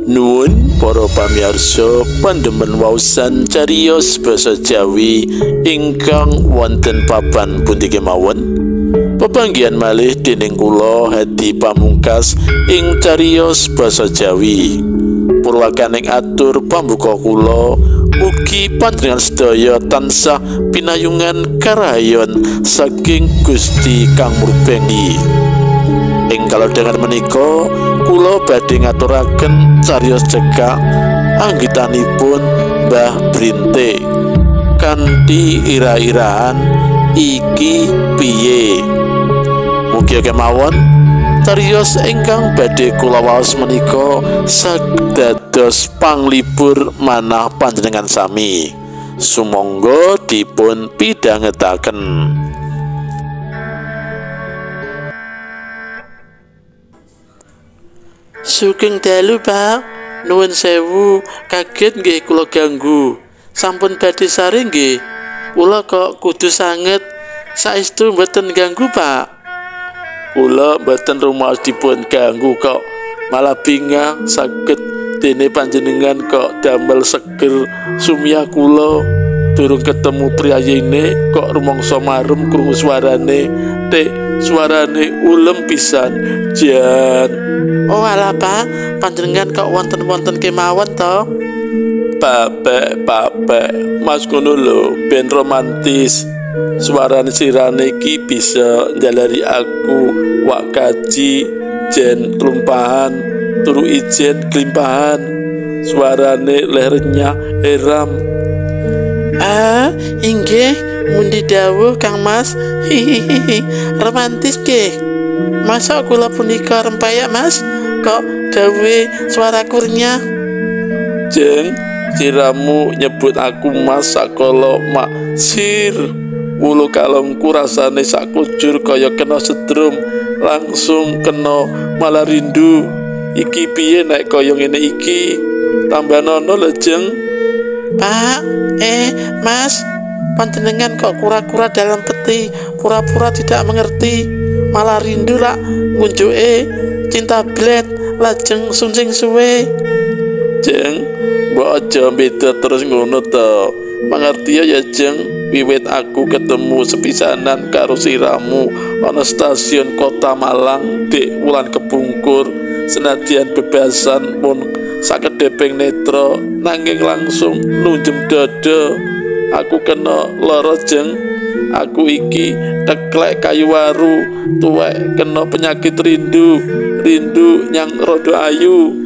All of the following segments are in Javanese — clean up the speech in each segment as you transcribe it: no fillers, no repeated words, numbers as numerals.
Nuwun para pamirsa pandemen waosan cariyos basa Jawi ingkang wonten papan pundi kemawon. Pepanggihan malih dening kula Hadi Pamungkas ing cariyos basa Jawi. Purwakaning atur pambuka kula, mugi panjenengan sedaya tansah pinayungan karahayon saking Gusti Kang Murbeni. Ing kalodhangan menika kula badhe ngaturaken cariyos cekak anggitanipun Mbah Brintik kanthi ira-iraan iki piye. Mugi kemawon cariyos ingkang badhe kula waos menika saged dados panglipur manah panjenengan sami. Sumangga dipun pidhangetaken. Sugeng dalu, Pak. Nuwun sewu, kaget nggih kula ganggu. Sampun badhe sare nggih. Kula kok kudu sanget. Saestu mboten ganggu, Pak. Kula mboten rumaos dipun ganggu kok. Malah bingah saged dene panjenengan kok damel seger sumiyah kula. Durung ketemu priyayine kok rumangsa marem krungu suarane. Tek suarane ulem pisan. Jan. Oh alah, Pak, panjenengan kok wonten-wonten kemawon to? Papek, papek, Mas ngono lho, ben romantis. Suarane sirane iki bisa njalari aku wak kaji jen klumpahan, turu ijen klimpahan. Suarane lehernya eram. Ah, inggih, mundi dawuh Kang Mas. Hihihi, romantis nggih. Masa kula punika rempaya, Mas? Kok dawuhe suara kurnya? Jeng, siramu nyebut aku Mas sakala mak sir. Wulu kalongku rasane sak kujur kaya kena setrum, langsung kena malah rindu. Iki piye nek kaya ngene iki? Tambah nono lho, Jeng. Pak, Mas, panjenengan kok kura-kura dalam peti, pura-pura tidak mengerti. Malah rindu lak ngunjuke cinta blet lajeng suncing suwe. Jeng, mbok aja beda terus ngono to. Mangerti ya, Jeng, wiwit aku ketemu sepisanan karo siramu ana stasiun Kota Malang dik wulan kepungkur. Senadyan bebasan pun sakedheping netra nanging langsung nunjem dada. Aku kena lara, Jeng. Aku iki teklek kayu waru, tuwek kena penyakit rindu, rindu nyang rodo ayu.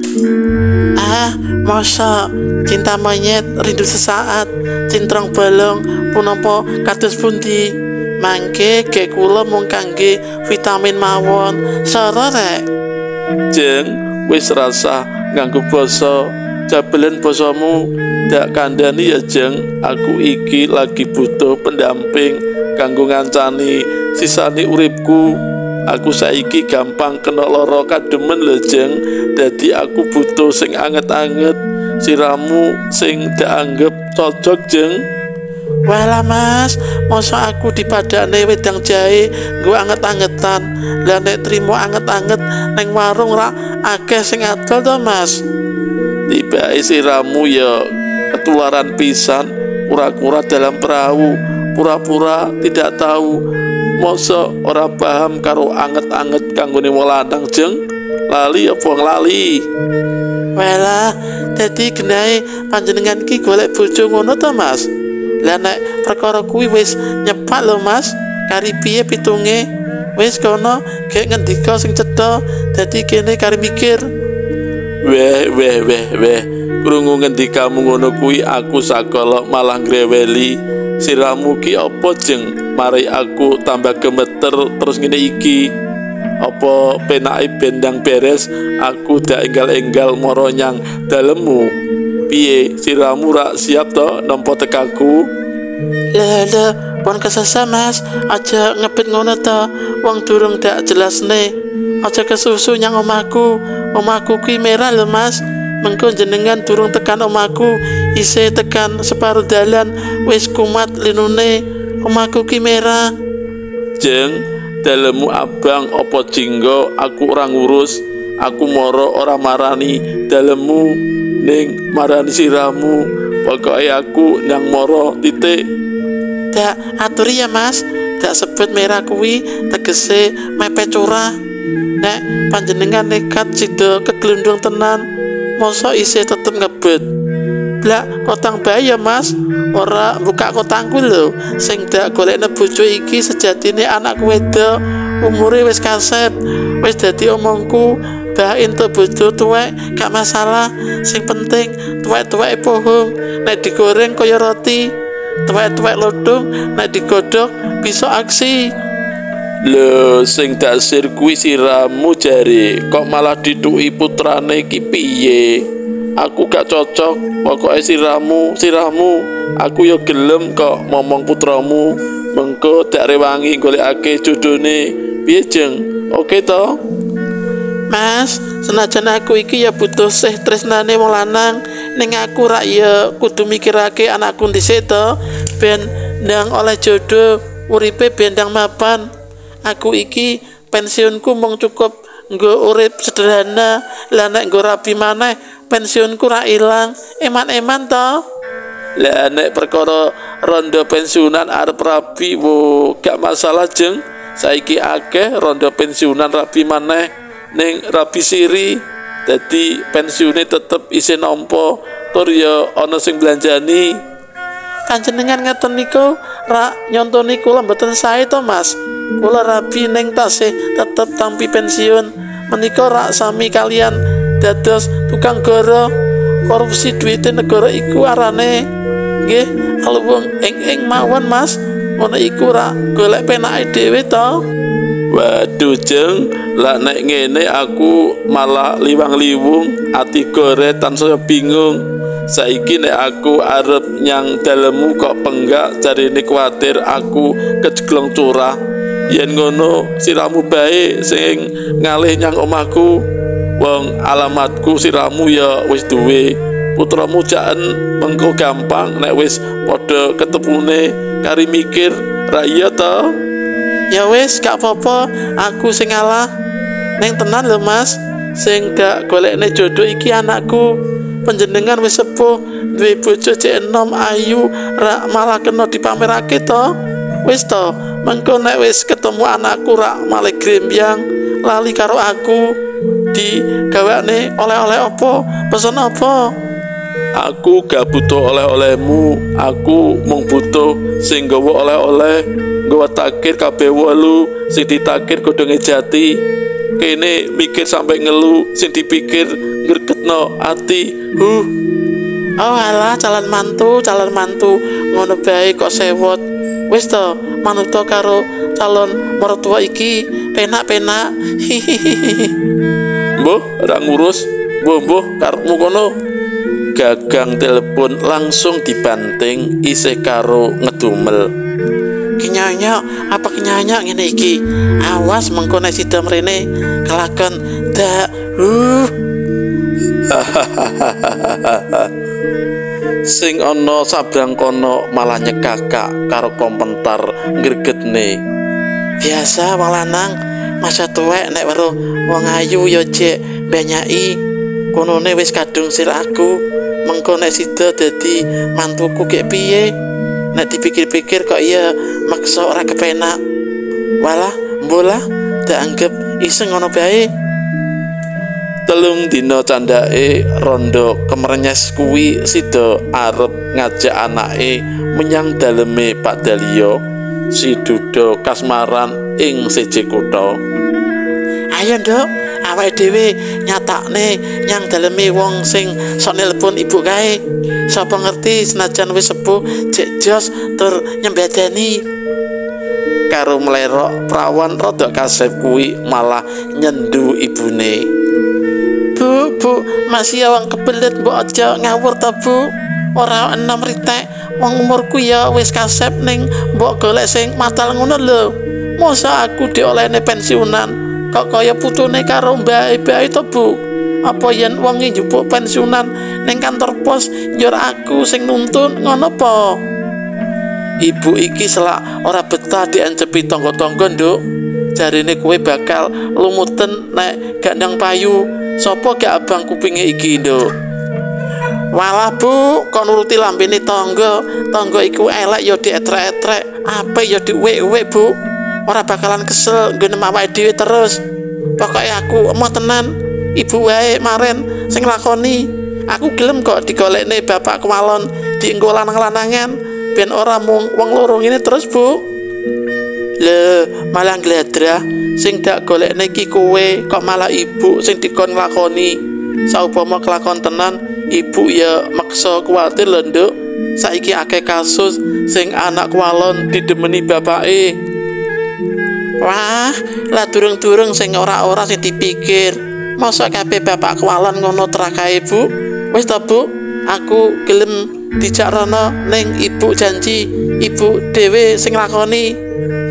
Ah, masa cinta monyet rindu sesaat, cintrong bolong punapa kados pundi? Mangke gek kula mung kangge vitamin mawon. Soro rek. Jeng, wis rasah nganggo basa, jabelen basamu. Dak kandhani ya, Jeng, aku iki lagi butuh pendamping kanggo ngancani sisane uripku. Aku saiki gampang kena lara kademen lho, Jeng. Dadi aku butuh sing anget-anget. Siramu sing dak anggep cocok, Jeng. Walah, Mas, masa aku dipadakne wedang jahe nggo anget-angetan. Lah nek trimo anget-anget neng warung rak akeh sing adol to, Mas. Tibake siramu ya ketularan pisan, kura-kura dalam perahu, pura-pura tidak tahu. Masa ora paham karo anget-anget kanggone wong lanang, Jeng? Lali apa nglali? Walah, dadi genahe panjenengan ki golek bojo ngono to, Mas? Lah nek perkara kuwi wis nyepak lho, Mas. Kari piye pitunge? Wis kono gek ngendika sing cetha, dadi kene kari mikir. Weh weh weh weh, krungu ngendikamu ngono kuwi aku sakala malah ngreweli. Siramu ki apa, Jeng? Mari aku tambah gemeter terus ngene iki. Apa penake bendang beres aku dak enggal-enggal mara nyang dalemu. Piye siramu rak siap to nampa tekaku? Lah lah, pun kesesa, Mas. Aja ngebet ngono to. Wong durung dak jelasne. Aja kesusu nyang omahku. Omahku ki merah lho, Mas. Mengko jenengan durung tekan omahku, isih tekan separuh dalan wis kumat linune. Omahku ki merah. Jeng, dalemu abang apa jinggo aku ora ngurus. Aku moro ora marani dalemu ning marani siramu. Pokoke aku nyang moro titik. Dak aturi ya Mas, dak sebut merah kuwi tegese mepet curah. Nek panjenengan nekat sida keglundung tenan, mosok isih tetep ngebet. Blak kotang bae ya Mas, ora buka kotangku lho. Sing dak golekne bojo iki sejatine anakku wedok, umure wis kasep, wis dadi omongku. Bah entuk bojo tuwek gak masalah, sing penting tuwek-tuweke pohong, nek digoreng kaya roti, tuwek-tuwek lodong nek digodhog bisa aksi. Lho sing dasir kuwi siramu jare, kok malah dituki putrane iki piye? Aku gak cocok, pokoke siramu, siramu. Aku ya gelem kok momong putramu, mengko dak rewangi golekake jodone. Piye jeng? Oke to? Mas, senajan aku iki ya butuh sih tresnane wong lanang, ning aku rak ya kudu mikirake anakku dhisik to, ben ndang oleh jodoh, uripe ben ndang mapan. Aku iki pensiunku mung cukup nggo urip sederhana, lah nek nggo rabi maneh pensiunku rak ilang, eman-eman to. Lah nek perkara rondo pensiunan arep rabi, wo gak masalah jeng. Saiki akeh rondo pensiunan rabi maneh ning rabi siri, dadi pensiune tetep isih nampa, tur ya ana sing belanjani. Panjenengan ngeten niku rak nyontoni kula mboten sae to Mas. Kula rabi ning tasih tetep tampi pensiun. Menika rak sami kalian dados tukang goro korupsi duwite negara iku arane. Nggih, aluwung ing-ing mawon Mas. Ngono iku rak golek penake dhewe to. Waduh jeng, lah nek ngene aku malah liwang-liwung, ati gore tansaya bingung. Saiki nek aku arep nyang dalemu kok penggak jarine kuwatir aku kejeglong curah. Yen ngono siramu bae sing ngalih nyang omahku. Wong alamatku siramu ya wis duwe. Putramu jaen mengko gampang nek wis padha ketemune kari mikir, ra iya to? Ya wis gak apa-apa, aku sing ngalah. Neng tenan lho Mas, sing gak golekne jodoh iki anakku. Panjenengan wis sepuh, duwe bojo cek enom ayu, rak malah kena dipamerake to. Wis to, mengko nek wis ketemu anakku rak malah grembyang, lali karo aku. Digawakne oleh-oleh apa? Pesen apa? Aku gak butuh oleh-olehmu, aku mung butuh sing nggawa oleh-oleh, nggawa takir kabeh wolu, sing ditakir godhonge jati. Kene mikir sampai ngelu, sing dipikir ngregetno ati. Oh alah, calon mantu ngono bae kok sewot. Wis to, manut karo calon mertua iki, penak-penak. Hihihi. Mbuh, ora ngurus, mbuh-mbuh karepmu kono. Gagang telepon langsung dibanting isih karo ngedumel. Kenyanyok apa kenyanyok ngene iki? Awas mengko nek sida mrene kelakon dak. Sing ana sabrang kono malah nyekakak karo komentar ngregetne. Biasa wong lanang masa tuwek nek weruh wong ayu ya jek banyaki. Konone wis kadung sir aku. Mengko nek sida dadi mantuku gek piye? Nek dipikir-pikir kok iya maksa ora kepenak. Walah, mbolah, dak anggap iseng ngono bae. Telung dina candhake rondo kemerenyes kuwi sida arep ngajak anake menyang daleme Pak Dalio, si duda kasmaran ing siji kutha. Ayo nduk, awake dhewe nyatakne nyang daleme wong sing sok nelpon ibu kae. Sapa ngerti senajan wis sepuh jek jos tur nyembadani. Karo mlerok prawan rada kasep kuwi malah nyendu ibune. Bu, bu, masih wong kebelet mbok aja ngawur ta, Bu. Ora enom ritek, wong umurku ya wis kasep ning mbok golek sing matal ngono lho. Masa aku diolehne pensiunan kok kaya putune karo mbae-mbae to, Bu? Apa yen wong njupuk pensiunan ning kantor pos njur aku sing nuntun ngono apa? Ibu iki selak ora betah diancepi tangga-tangga, Nduk. Jarine kowe bakal lumuten nek gak ndang payu. Sopo gak abang kupinge iki, Nduk? Walah, Bu, kok nuruti lambene tangga. Tangga iku elek ya dietrek-etrek, apik ya diuwek-uwek, Bu. Ora bakalan kesel nggone awake dhewe terus. Pokoke aku emoh tenan. Ibu wae maren sing lakoni. Aku gelem kok digolekne bapak kewalon dienggo lanang-lanangan ben ora mung wong loro ngene terus, Bu. Le, malah ngladrah sing dak golekne iki kowe kok malah ibu sing dikon nglakoni. Saupama kelakon tenan, ibu ya maksa kuwatir lho, Nduk. Saiki akeh kasus sing anak kewalon didemeni bapake. Wah, lah durung-durung sing ora-ora sing dipikir. Mosok kabeh bapak kewalon ngono trakae, Bu? Wis to, Bu, aku gelem dijak rono ning ibu janji ibu dhewe sing lakoni.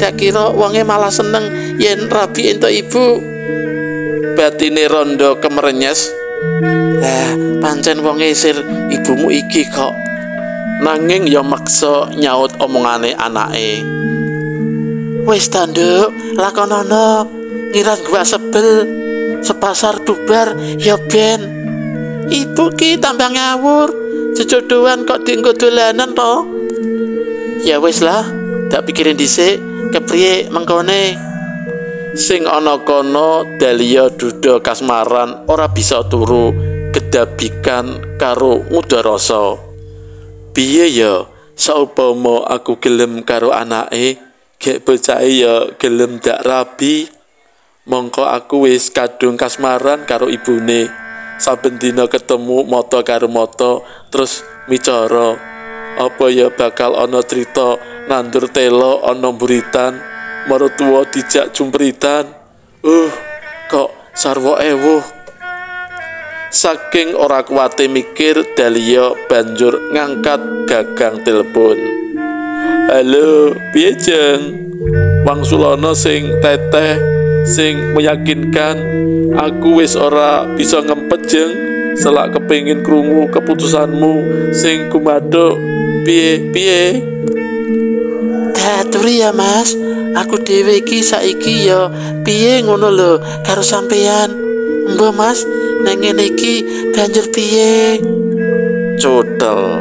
Dak kira wonge malah seneng yen rabi entuk ibu. Batine rondo kemerenyes. Lah, pancen wonge sir ibumu iki kok. Nanging ya maksa nyaut omongane anake. Wis ta, Nduk, lakonono. Ngiran gua sebel. Sepasar bubar ya ben. Ibu ki tambah ngawur. Jejodohan kok dienggo dolanan to. Ya wis lah, tak pikirin dhisik kepriye mengkone. Sing ana kono Dahlia duda kasmaran ora bisa turu kedabikan karo ngudarasa. Piye ya saupama aku gelem karo anake, gek bocahe ya gelem dak rabi. Mongko aku wis kadung kasmaran karo ibune. Saben dina ketemu mata karo mata terus micara. Apa ya bakal ana crita nandur telo ana mburitan, maratuwa dijak jumpritan. Kok sarwa ewuh. Saking ora kuwate mikir, Dahlia banjur ngangkat gagang telepon. Halo, piye Jeng? Wangsulana sing teteh, sing meyakinkan. Aku wis ora bisa ngempet, Jeng. Selak kepingin krungu keputusanmu sing kumaduk. Piye piye? Daturi ya, Mas. Aku dhewe iki saiki ya piye ngono lho karo sampean. Mbah Mas, nang ngene iki banjur piye? Codel.